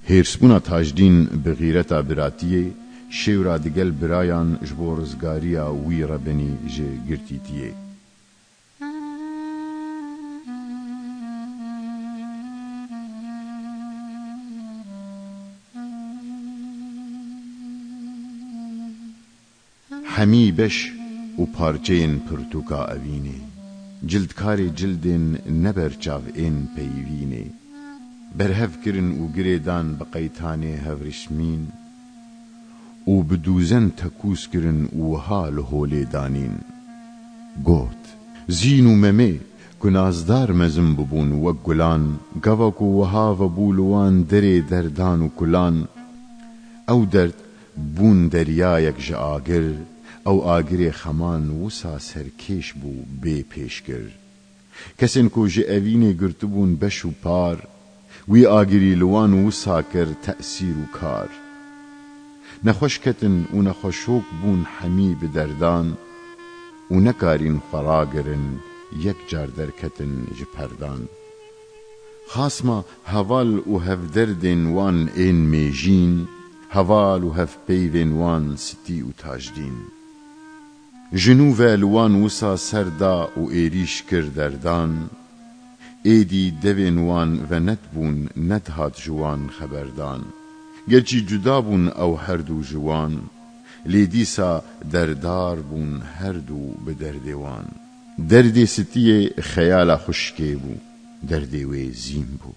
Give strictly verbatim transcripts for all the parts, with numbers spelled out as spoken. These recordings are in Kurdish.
Hêrsbûna Tajdîn bi xîreta biratiyê, şêwra digel birayan ji bo rizgariya wî re benî ji girtîtiyê. Hemî beş û parçeyên pirtûka evînê, cildkarê cildên ne berçav ên peyvînê, berhev kirin û girê dan bi qeytanê hevrişmîn û bi dûzen tekûz kirin û wiha li holê danîn. Got, Zîn û Memê, ku nazdar mezin bibûn wek gulan, gava ku wiha vebû li wan derê derdan û kulan, ew derd bûn deryayek ji agir, ew agirê xeman wisa serkêş bû bê pêşgir. Kesên ku ji evînê girtibûn beş û par, wî agirî li wan wisa kir tesîr û kar. Nexweş ketin û nexweşok bûn hemî bi derdan û nekarîn xwe ragirin, yek car derketin ji perdan. Xasma heval û hevderdên wan ên mêjîn, heval û hevpeyvên wan Sitî û Tajdîn. Ji nû ve li wan wisa ser da û êrîş kir derdan, êdî devên wan venetbûn, nedihat ji wan xeberdan. Gerçî cuda bûn ew herdu ji wan, lê dîsa derdar bûn herdu bi derdê wan. Derdê Sitiyê xeyala xwişkê bû, derdê wê zîn bû.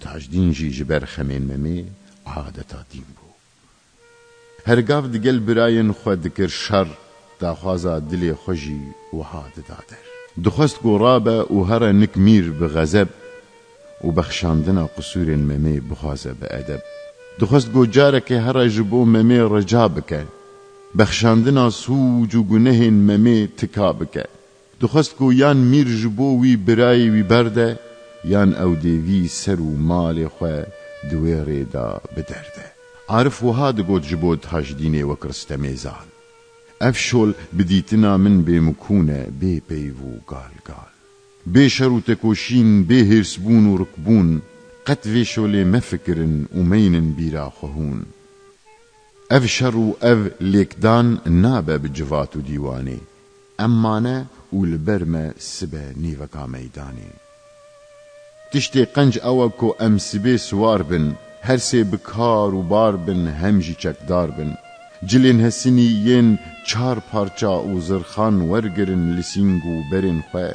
Tajdîn jî ji ber xemên Memê adeta dîn bû. Her gav digel birayên xwe dikir şer, daxwaza dilê xwe jî wiha dida der. Dixwest ku rabe û here nik mîr bi xezeb û bexşandina qisûrên Memê bixwaze bi edeb. Dixwest ku careke here ji bo Memê rica bike, bexşandina sûc û gunehên Memê tika bike. Dixwest ku yan mîr ji bo wî birayê wî berde, yan ew dê vî ser û malê xwe di wê rê de biderde. Arif wiha digot ji bo Tajdînê wek Ristemê Zal, Ev şol bi dîtina min bê mikûn e, bê peyv û gal gal. Bê şer û tekoşîn, bê hêrsbûn û rikbûn, qet vê şolê mefikirin û meynin bîra xwe hûn. Ev şer û ev lêkdan nabe bi civat û dîwanê. Em mane û li ber me sibe nîveka meydanê. Tiştê qenc ew e ku em sibê siwar bin, her sê bi kar û bar bin, hem jî çekdar bin. Cilên hesinî yên çar parça û zirxan wergirin li sîng û berên xwe.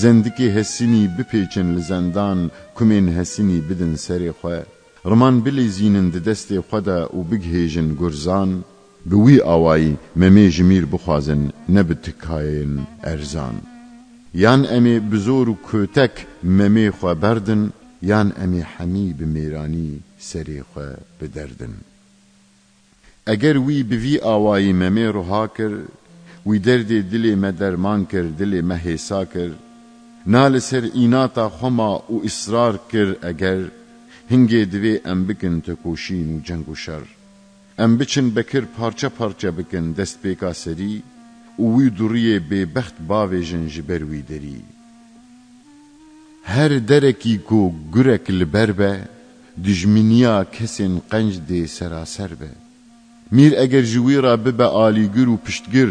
Zendikê hesinî bipêçin li zendan, kumên hesinî bidin serê xwe. Riman bilîzînin di destê xwe de û bigihêjin gurzan, bi wî awayî Memê ji mîr bixwazin, ne bi tikayên erzan. Yan em ê bi zor û kotek Memê xwe berdin, yan em ê hemî bi mêranî serê xwe biderdin. Eger wî bi vî awayî Memê ruha kir, wî derdê dilê me derman kir, dilê me hêsa kir, na li ser înata xwe ma û israr kir, eger, hingê divê em bikin tekoşîn û ceng û şer. Em biçin Bekir parçe parçe bikin destpêka serî û wî duriyê bêbext bavêjin ji ber wî derî. Her derekî ku gurek li ber be, dijminiya kesên qenc dê seraser be. Mîr eger ji wî re bibe alîgir û piştgir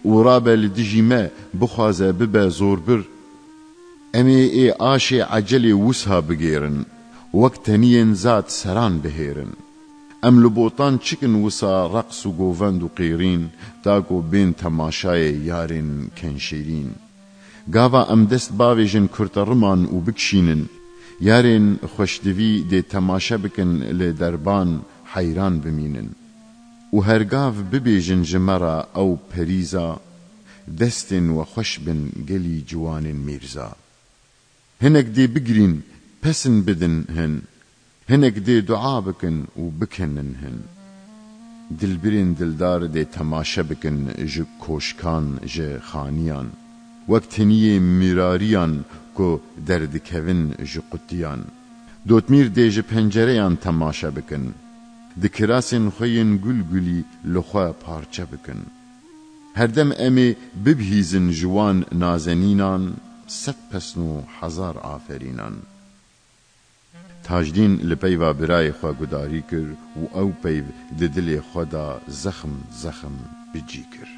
û rabe li dijî me, bixwaze bibe zorbir, em ê ê aşê ecelê wisa bigêrin, wek teniyên zat seran bihêrin. Em li botan çikin wisa reqs û govend û qêrîn, ta ku bên temaşayê yarên kenşêrîn. Gava em dest bavêjin kurteriman û bikişînin, yarên xweşdivî dê temaşe bikin, li derban heyran bimînin. Û hergav bibêjin ji me re ew perîza, destên we xweş bin gelî ciwanên mîrza. Hinek dê bigirîn, pesin bidin hin. Hinek dê dua bikin û bikinin hin. Dilbirên dildar dê temaşe bikin ji koşkan, ji xaniyan, wek teniyê mirariyan ku derdikevin ji qutiyan. Dotmîr dê ji pencereyan temaşe bikin. Di kirasên xwe yên gul gulî li xwe parçe bikin. Herdem em ê bibihîzin ji wan nazenînan sed pesn û hezar aferînan. Tajdîn li peyva birayê xwe gudarî kir û ew peyv di dilê xwe de zexm zexm bi cî kir.